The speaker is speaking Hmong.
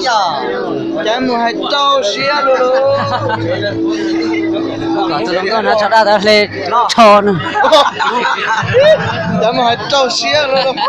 Yog, cas mus hais rau siab lug lug. Kom tus hluas nkauj no tso dab tawv hle tso no. Cas mus hais rau siab lug lug.